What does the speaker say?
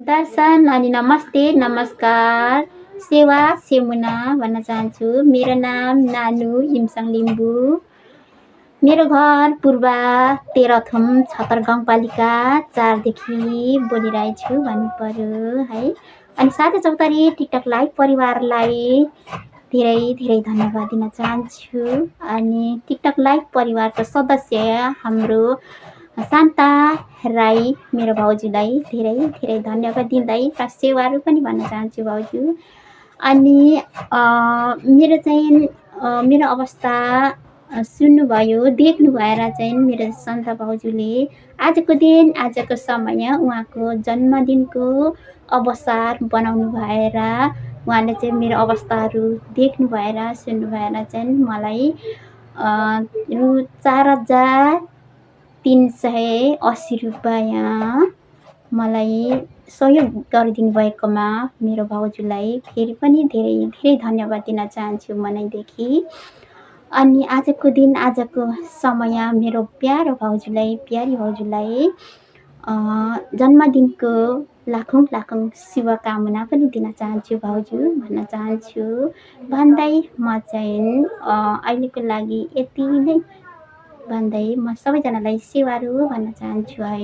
दर्शन अनि नमस्ते, नमस्कार। सेवा सेमुना भन्न चाहन्छु। मेरो नाम नानु इमसङ लिम्बू। मेरो घर पूर्व तेह्रथुम छतर गाउँपालिका 4 देखि बोलिरहेछु भन्नुपर्यो है। अनि साथै चौतारी टिकटक लाइभ परिवारलाई धेरै धेरै धन्यवाद दिन चाहन्छु। अनि टिकटक लाइभ परिवारको सदस्य हाम्रो शान्ता राई मेरो भाउजूलाई धेरै धेरै धन्यवाद दिँदै र सेवाहरू पनि भन्न चाहन्छु भाउजू। अनि मेरो चाहिँ मेरो अवस्था सुन्नुभयो, देख्नु भएर चाहिँ मेरो सन्ता भाउजूले आजको दिन, आजको समय उहाँको जन्मदिनको अवसर बनाउनु भएर उहाँले चाहिँ मेरो अवस्थाहरू देख्नु भएर, सुन्नु भएर चाहिँ मलाई रु 4,380 रुपैयाँ मलाई सहयोग गरिदिनु भएकोमा मेरो भाउजूलाई फेरि पनि धेरै धेरै धन्यवाद दिन चाहन्छु मनैदेखि। अनि आजको दिन, आजको समय मेरो प्यारो भाउजूलाई, प्यारी भाउजूलाई जन्मदिनको लाखौँ लाखौँ शुभकामना पनि दिन चाहन्छु भाउजू भन्न चाहन्छु। भन्दै म चाहिँ अहिलेको लागि यति नै भन्दै म सबैजनालाई सेवाहरू भन्न चाहन्छु है।